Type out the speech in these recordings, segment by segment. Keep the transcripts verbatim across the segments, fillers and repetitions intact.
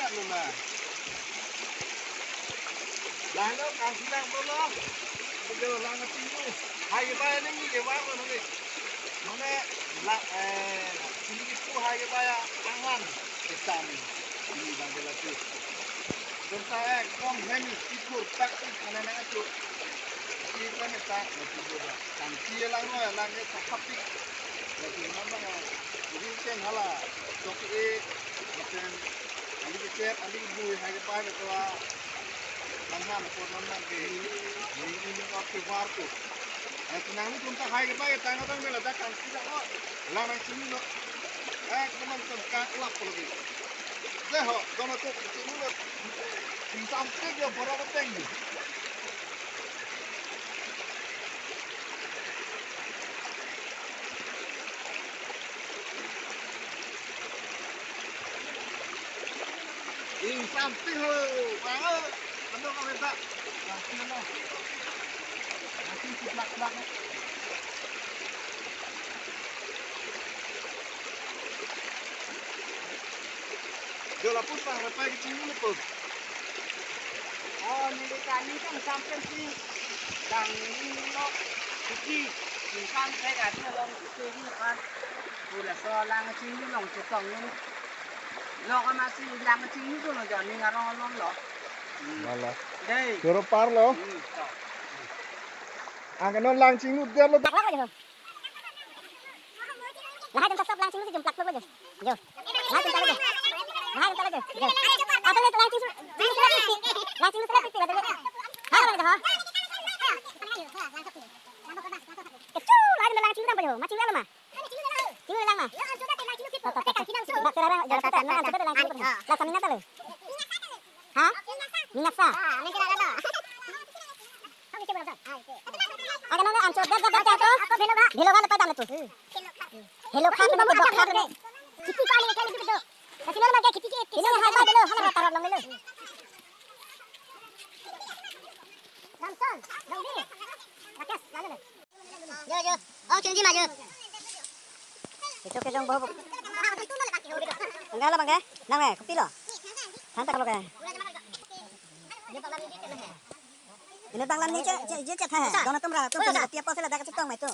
Luna. Lang lo, kangsi lang lo. Pagkala lang na tinglu. Hai ba ini ni ke ba lo ni. Mane la, eh, sini kipu hai ba ya angan. Ketam. Ini bang bela tu. Donta ekdom hemi tipur tak tik kana na tu. Kita ni tak na tu ba. Kangsi lang lo, lang ni tak tik. Lapen non bang, eh, ini pen hala, topi e, lapen ali kecet, ali bu, hai kepai betul ah. Manghan, apot non bang ke, ini, ini, ini waktu baru tu. Eh, senang ni tunta hai kepai, tang abang mela dak kangsi dak lo. Lang nang sini lo. Eh, kemang sem kak lap lagi. Deh ho, dono tu sini lo. Sing sampai dia borok keteng ni. Ing sampai ho, bang, ano kau minta? Sampai ano? Nanti si plak-plak. Jo lapus bang, repai kecil dulu pun. Oh, neli kani kan sampai si dang ni lo, kuki, singkan saya kati long kuki kan. Pula so lang kecil long cetong ni. Lo kama si lang kecil tu lo jani ngarong long lo. Hmm. Lala. Dei. Joro par lo. Hmm, to. Angke non lang chinglu der lo. Lahai dun ta sop lang chinglu si jumplak lo jo. Jo. Lahai dun ta lo jo. Lahai dun ta lo jo. Jo. Apa le lang chinglu? Chinglu sila pipi. Lang chinglu sila pipi kata le. Ha, ha. Kecu, lahai dun lang chinglu dam jo. Ma chinglu lo ma. Chinglu lang ma. Chinglu lang ma. Mak sera bang, jo, lang chinglu ta lo. Ha? Minaksa. Agana anchot dap dap dap to. Bhelo ghat. Bhelo ghat lepai dam tu. Bhelo ghat lepai dam tu. Kheti kali kali tu. Kasi lo lagi kheti ke. Bhelo ghat lepai bhelo ghat lepai tarap long bhelo. Ramson, Rambi, Rakesh, lalu le. Jo, jo. Oh, chunji ma jo. Kecho kejong boh. Bang ke lo bang ke? Nang le, kopi lo? Than ta lo ke? Ini bang lam ni che, che, che, che tha. Dona tum ra, tum tum kopi apa sila dak chetong mai tu.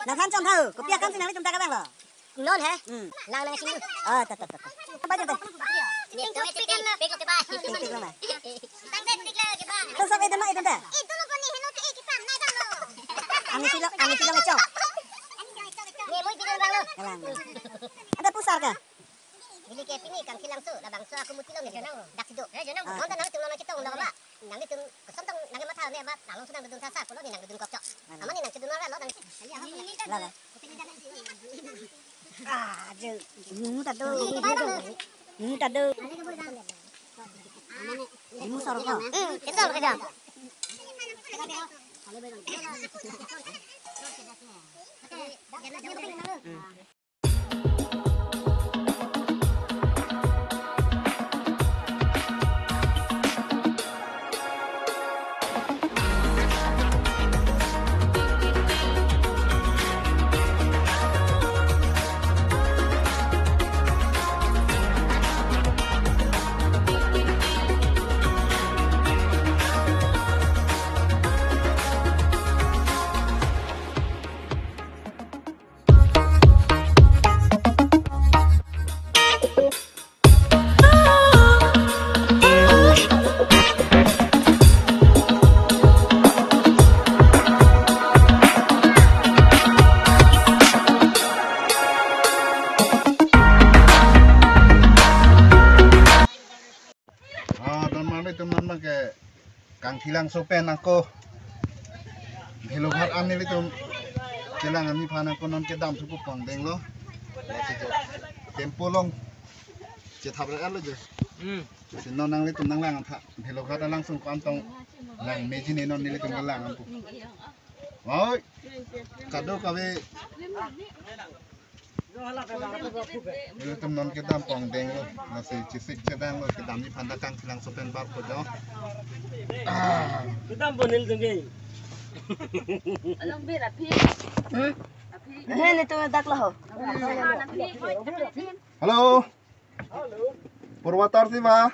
Nang than chom tha, kopi akan si nang tum ta ke bang lo. Non he? Hmm. Lang nang chinglu. Ah, ta, ta, ta, ta. Apa aja teh? Tik, tik, tik, tik, tik, tik, tik. Tik, tik, tik, tik. Tang deh, tik lagi, Bang. Itu sampai itu mah, itu teh. Itu lo, Bang, ni, heno ke, eh, kita, naik, Bang, lo. Ani silo, ani silo ngecho. Ni, mau bikin, Bang, lo. Lang. Ada pusar kah? Bili ke pini, kangsi langso, labangso aku muti lo, ni, Bang, lo. Dak situ. Eh, jangan. Ah. Nonton nang chinglu nang chetong, lo, Bang. Nanglitum kosonton nangkematha me amat nang along si nangdodun tha sa pulo ni nangdodun kok chok. Hmm. Amat ni nangchedun ra lo nang. Lala. Ah, jo. Nungu ta do. Nungu ta do. Nungu sor ko. Hmm, kesor ko jam. Hmm. Ah, don mane teman make Kangthilangso pen ako Bhelughat an nelitum kelang ami phan ako non kedam thupo pangdeng lo. Lasi jo tempo along chethap re alo jo. Hmm. Si non nanglitum nanglang tha Bhelughat alangsun ko-an tong lang meji ne non nelitum kelang ampo. Oi. Kado kave. Nelitum non kedam pangdeng lo, lasi chesik chedang lo, kedam ni phan ta Kangthilangso pen bar ko jo. Ah. Kedam bonil dengge. Along be rapi. Hmm? Rapi. He, nelitum dak lo ho. Rapi. Halo. Halo. Purwatar si ba,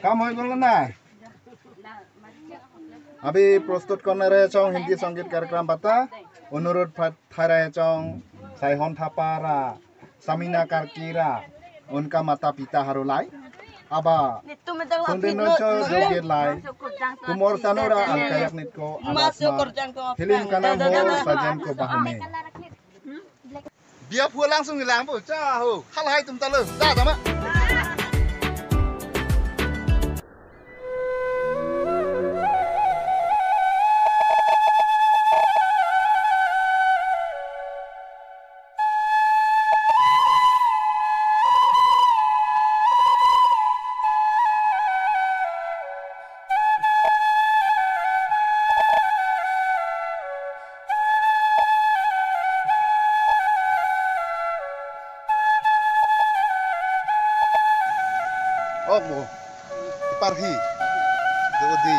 kam hoi gol na. Abhi prostut kornare chong Hindi Sangeet Karyakram bata, Onurudh Pha-, Thare chong Saihon Thapa ra, Samina Karki ra, unka mata pita haru lai. Aba, Sundin Noncho joget lai, Kumor Sanu ra angkayak nit ko alas ma, Hilim Kanam ho sajen ko bahume. Biaphu langsung hilang po, cha ho, hal hai tum talo, da da ma. Ok mo. Parhi. Dodi.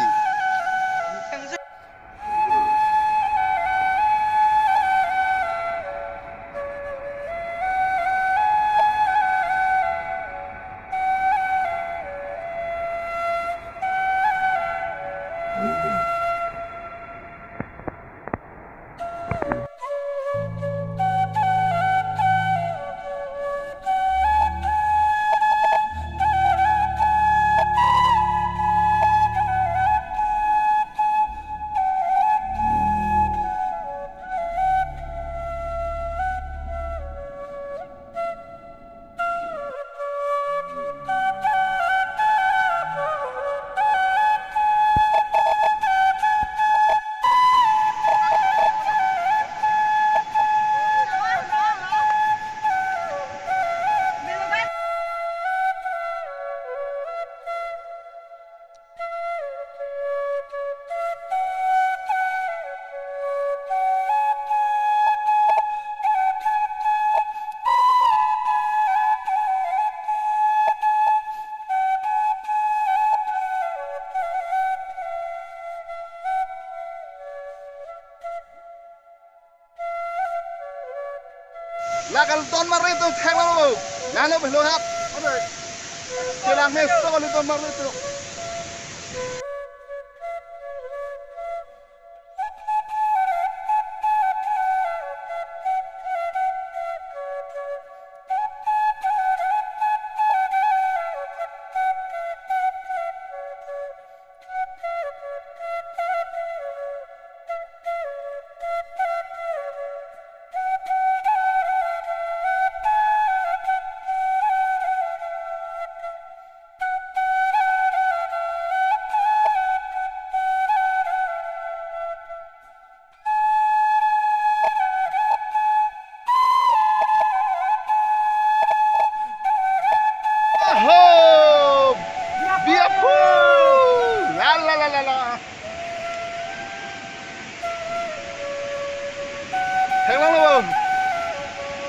Lakal ton mari tu thek lo. Nano belo hap. Ode. Chelang mes to kali ton mari tu. Aho! Biaphu! La, la, la, la, la. Theklong lo.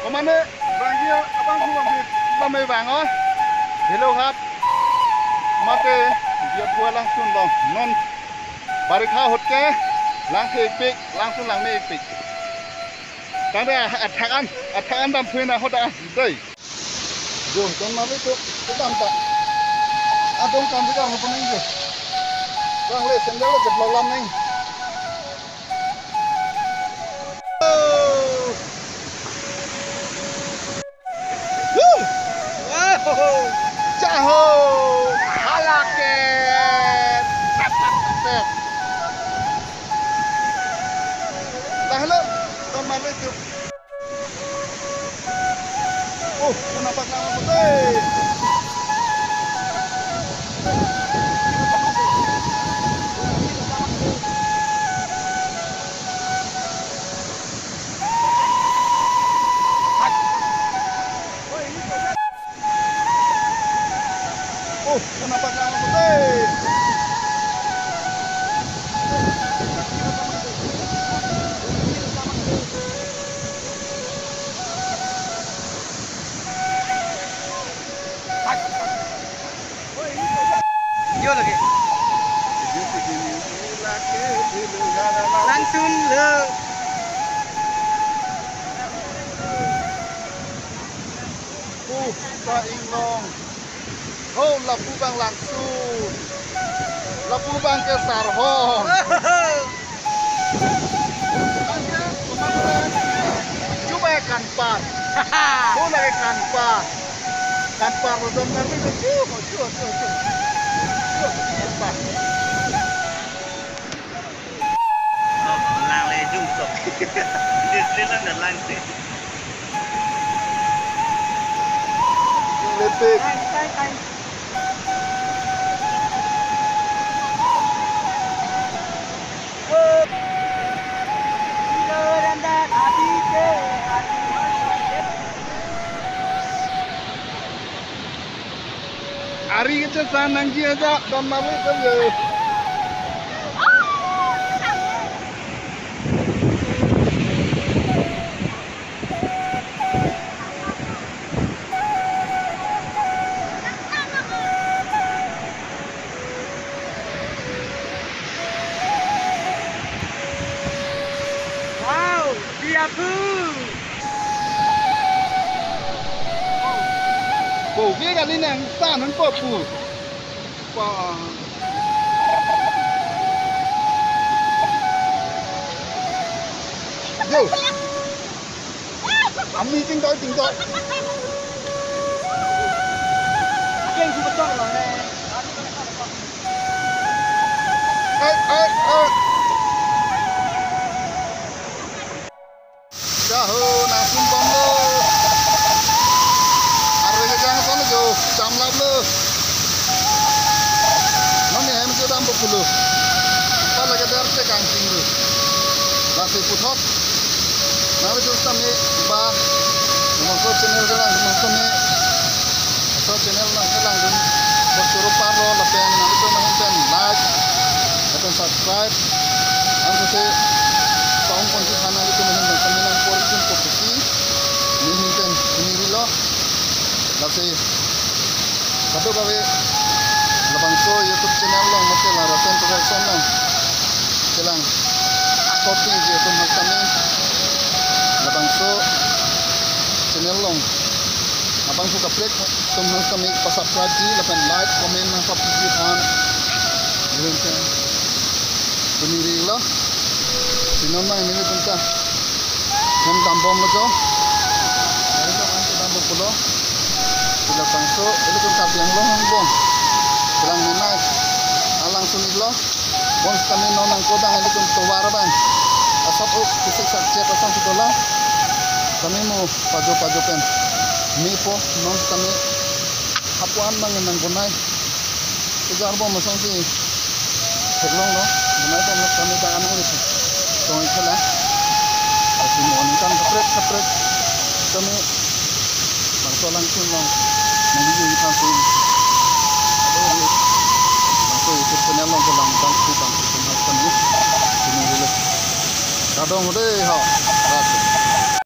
Komane, bangji abang ku bang pit, bang me bang, oh. Hello, hap. Mate, biaphu alangsun long. Non. Barikha ahut ke, lang the ikpik, langsun lang me ikpik. Tangte athak an, athak an dam phui na hoda, dei. Jo, ton mari tu, tu dam ta. Adong kam bikar ho panang jo. Bang le sandal le jeplok lam neng. Oh. Woo! Wow! Chaho! Halake! Tap, tap, tap, tap. Dah lo, ton mari tu. Oh, kenapa kenapa betul? Oh, kenapa kamu betul? Yo lagi. Langsun lo. Uh, sa inglong. Ho, lapu abang langsung. Lapu abang ke Sarhong. Chuba Kanpar. Ho, lake Kanpar. Kanpar lo dam kami ke chu, chu, chu, chu. Chu, Kanpar. Oh, lang le jung sok. Disneyland na lang si. Lepek. Ari kechesan nangji aja, don mali kali. Wow, dia pu. Po, ke kali nang, tan han po pu. Pa. Yo. Ami ting doi ting doi. Akhirnya gue betul loh, Nek. Ai, ai, ai. Jaho, nang sumbom lo. Arve kejang ason jo, chamlap lo. Non ne hem kedam bo pulo. Pala ke dar te kangting lo. Lasi puthot. Nanglitum sitame ba, nangso channel kelang, nangso me, nangso channel nangkelangdun, kosoro parlo lapen nanglitum ahin pen like, lapen subscribe, anso se, paung ponji aphan nanglitum ahin pen kami nang pori jun ko pusi, ne ahin pen, ne rilo, lasi, kadokave, labangso YouTube channel along mate la Rasen Production along kelang akot tingje atum aphan kami labangso channel along abangphu kaprek atum aphan kami pasubscribe ji lapen like, comment nangpapiji aphan. Ahin pen, ne rilo. Si non abang nelitum ta hem dambom lo jo. Hem dambom pulo. Ila tangso, ilitum Karbi Anglong angbong. Kelang menai. Alang sunilo. Bonsitame non nangkodang ilitum tovar abang. Asap ok, kisik sakchet asap si dolang. Kami mo pajo pajo pen. Mepo, non kami apuan abang nang bonai. Kejar bom asonsi theklonglo, bonai bom kami ta anang isi. Tong ikhala. Lasi mo ningkan kaprek kaprek kami bangso alangsun along nangji iphan si. Aduh, bangso YouTube channel along kelang bangso bangso bangso kami. Sini dulu. Kadong dei ho. Rat.